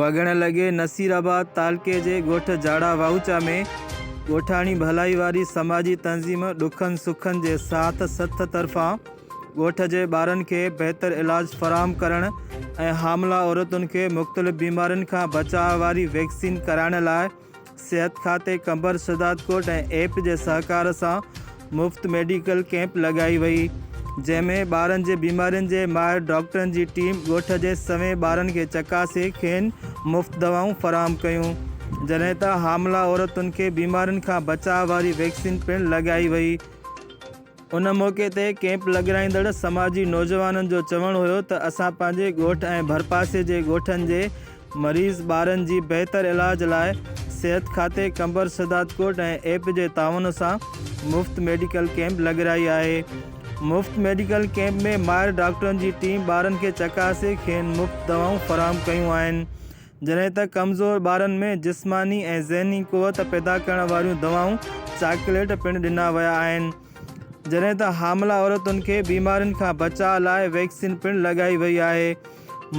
وڳڻ لڳي نصيرآباد تعلقي جي ڳوٺ جاڙا واهوچا ۾ ڳوٺاڻي ڀلائي واري سماجي تنظيم ڏکن سکن جي ساٿ سٿ طرفان ڳوٺ جي ٻارن کي بهتر علاج فراهم ڪرڻ ۽ حاملا عورتن کي مختلف بيمارين کان بچاء واري ويڪسين ڪرائڻ لاء صحت کاتي قمبر شهدادڪوٽ ۽ ايپ جي سهڪار سان مفت ميڊيڪل ڪئمپ لڳائي وئي جنهن ۾ ٻارن جي بيمارين جي ماهر ڊاڪٽرن جي ٽيم ڳوٺ جي سوين ٻارن کي چڪاسي کين مفت دوائون فراهم ڪيون جڏهن ته حاملا عورتن کي بيمارين کان بچاء واري ويڪسين پڻ لڳائي وئي. ان موقعي تي ڪئمپ لڳرائيندڙ سماجي نوجوانن جو چوڻ هيو ته اسان پنهنجي ڳوٺ ۽ ڀرپاسي جي ڳوٺن جي مريض ٻارن جي بهتر علاج لاء صحت کاتي قمبر شهدادڪوٽ ۽ ايپ جي تعاون سان مفت ميڊيڪل ڪئمپ لڳرائي آهي مفت ميڊيڪل ڪئمپ ۾ ماهر ڊاڪٽرن جي ٽيم ٻارن کي چڪاسي کين مفت دوائون فراهم ڪيون آهن جڏهن ته ڪمزور ٻارن ۾ جسماني ۽ ذهني قوت پيدا ڪرڻ واريون دوائون چاڪليٽ پڻ ڏنا ويا آهن جڏهن ته حاملا عورتن کي بيمارين کان بچاء لاء ويڪسين پڻ لڳائي وئي آهي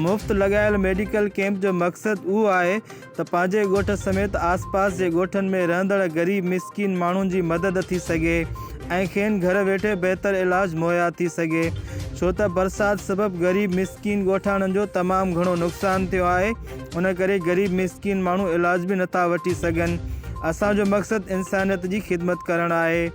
مفت لڳايل ميڊيڪل ڪئمپ جو مقصد اهو آهي ته پنهنجي ڳوٺ سميت آس پاس جي ڳوٺن ۾ رهندڙ غريب مسڪين ماڻهن جي مدد ٿي سگهي ۽ کين گهر ويٺي بهتر علاج مهيا ٿي سگهي ڇو ته برسات سبب غريب مسڪين ڳوٺاڻن جو تمام گهڻو نقصان ٿيو آهي ان ڪري غريب مسڪين ماڻهو علاج به نٿا وٺي سگهن اسان جو مقصد انسانيت جي خدمت ڪرڻ آهي.